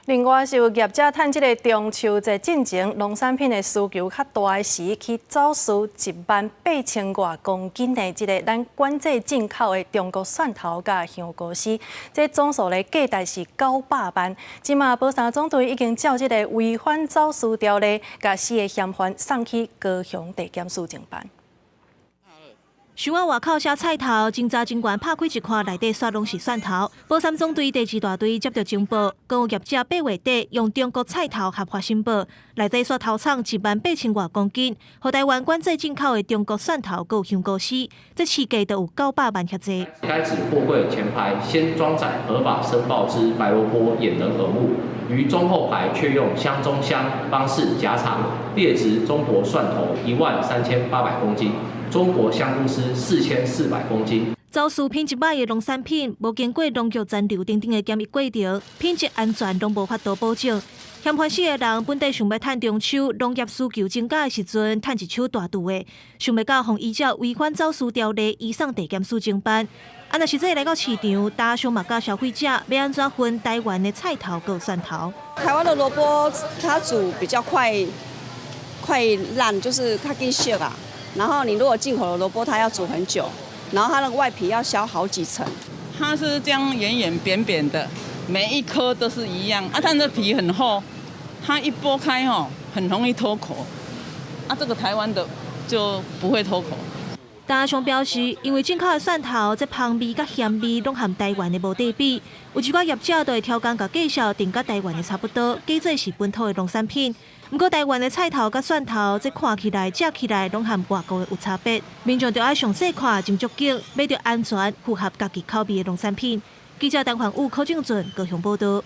另外是有業者趁這个中秋節進前，農產品的需求較大的時，去走私1萬8千外公斤的這个咱管制進口的中國蒜頭佮香菇絲，這總數咧價值是900萬。這馬保三總隊已經照這个違反走私條例，共四个嫌犯送去高雄地檢署偵辦。想仔外口寫菜頭，偵查人員拍開一看，內底煞攏是蒜頭。保三總隊第二大隊接著情報，講有業者八月底用中國菜頭合法申報，內底煞偷藏1萬8千外公斤，予台灣管制進口的中國蒜頭閣有香菇絲，這市價就有900萬遐濟。該紙貨櫃前排先裝載合法申報之白蘿蔔掩人耳目，於中後排卻用箱中箱方式夾藏劣質中國蒜頭13,800公斤。中國香菇絲4,400公斤。走私品質䆀的農產品，無經過農藥殘留等等的檢疫過程，品質安全攏無法度保證。嫌犯四个人本底想欲趁中秋農業需求增加的時陣，趁一手大櫥的，想袂到予依照違反走私條例移送地檢署偵辦。啊，若實際來到市場，大商嘛教消費者欲按怎分台灣的菜頭佮蒜頭。台灣的蘿蔔它煮比較快，快爛，就是較緊熟啊。然後你如果進口的蘿蔔，它要煮很久，然後它那個外皮要削好幾層。它是這樣圓圓扁扁的，每一顆都是一樣。啊，它的皮很厚，它一剝開吼，很容易脫殼。啊，這個台灣的就不會脫殼。大商表示，因為進口的蒜頭，這香味佮鹹味攏和台灣的無得比，有一寡業者就會刁工共介紹定佮台灣的差不多，假做是本土的農產品。毋過台灣的菜頭佮蒜頭，這看起來、食起來攏和外國的有差別。民眾著愛詳細看、斟酌揀，買著安全、符合家己口味的農產品。記者陳環武、柯正俊高雄報導。